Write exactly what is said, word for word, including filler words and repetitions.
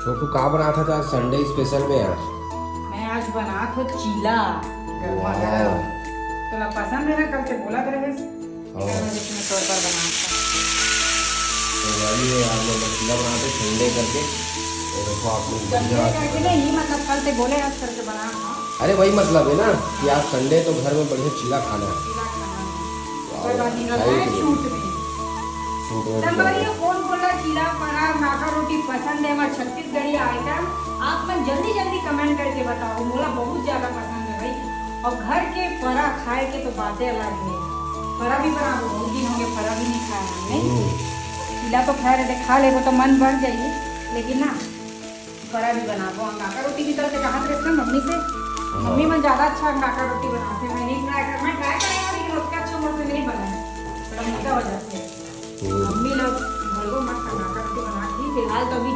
तो तू का बनात हस आज संडे स्पेशल में यार? मैं आज बनात हो चीला, गरमा गरम। तोला पसंद है ना, कल से बोलत रहे। हाँ। तो वही है यार, मैं बस चीला बनाते संडे करके। तो देखो आप लोग बढ़िया। नहीं, मतलब कल से बोले आज करके बना। अरे वही मतलब है ना कि आज संडे तो घर में बढ़िया चीला खाना है। चीला खाना है। कोई बात नहीं, है शूट में। संगवारी, कोन कोन ला चीला, फरा, नाका रोटी पसंद है, हमारे छत्तीसगढ़ी आइटम, आप मन जल्दी जल्दी कमेंट करके बताओ। मोला बहुत ज्यादा पसंद है भाई। और घर के फरा खाए के तो बातें अलग है। फरा भी बनाबो, बहुत दिन हो गए फरा भी नहीं खाया हमने। चीला तो खैर है, खा लेबो तो मन बढ़ जाइए, लेकिन ना फरा भी बनाबो। अंगाका रोटी भी कल से कहा थे ना मम्मी से, मम्मी मन ज्यादा अच्छा अंगाका रोटी बनाते। मैं नहीं ट्राई कर, मैं ट्राई करेगा लेकिन उसका अच्छा मुझसे नहीं बना है, थोड़ा मोटा हो जाते हैं। मम्मी लोग बोलो मत अंगाका रोटी बना दी। फिलहाल तो अभी